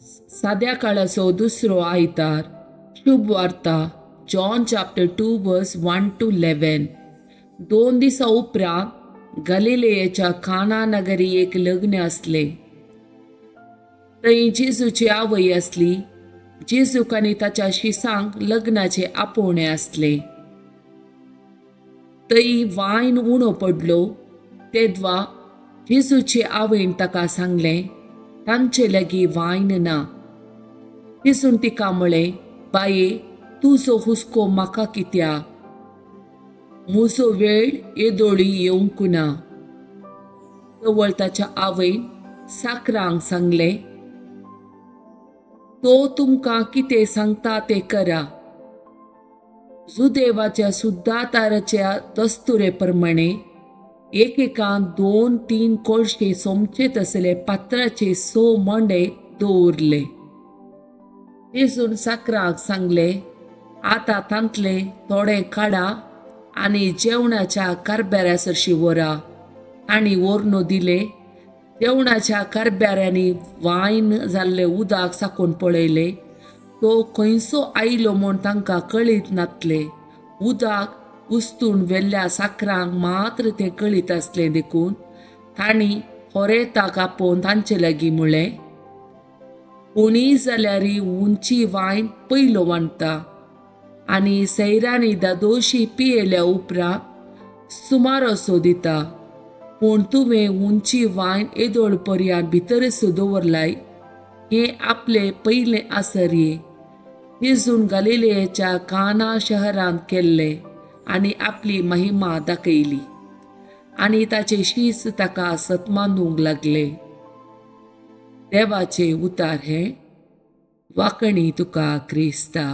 साद्या काळाचो दुसरो आयतार. शुभ वार्ता, John chapter 2 verse 1 to 11. 2 दिसां उपरांत गलिलेयाच्या काना नगरी एक लग्न आसलें. थंय जेजूची आवय आसली. जेजूक आनी ताच्या शिसांक लग्नाचें आपोवणें आसलें. थंय वायन उणो पडलो तेद्वा जेजूचे आवयन ताका सांगलें, तांचे लागीं वायन ना. जेजून तिका म्हळें, बाये, तुजो हुस्को म्हाका कित्याक? म्हजो वेळ येदोळी येवंक ना. तवळ ताच्या आवयन साकरांक सांगलें, तो तुमकां कितें सांगता तें करा. जुदेवाच्या सुद्दाताराच्या दस्तुरे प्रमाणे एकेकान 2-3 कोळशे सोमचे तसले पात्राचे 6 मांडे दवरले. जेजून साकराक सांगले, आतां तांतले थोडे काडा आनी जेवणाच्या कारब्याऱ्या सरशी व्हरा. आनी व्हरून दिले. जेवणाच्या कारब्याऱ्यांनी वायन जाल्लें उदक साकून पळयलें. तो खंयसो आयलो म्हूण तांकां कळीत नातलें. उदक उस्तून व्हेल्ल्या साकरांक मात्र तें कळीत आसलें. देखून तांणी होरेताक आपोवन तांचे लागीं म्हळें, कोणीय जाल्यार उंची वायन पयलो वांटता आनी सैरांनी दादोशी पियेल्या उपरांत सुमार असो दिता. पूण तुवें उंची वायन येदोळ पर्यान भितरच दवरलाय. हें आपलें पयलें आसरये जेजून गलिलेयाच्या काना शहरांत केल्लें आनी आपली महिमा दाखयली आनी ताचे शीस ताका सतमानूंक लागले. देवाचे उतार हें. वाकणी तुका क्रिस्ता.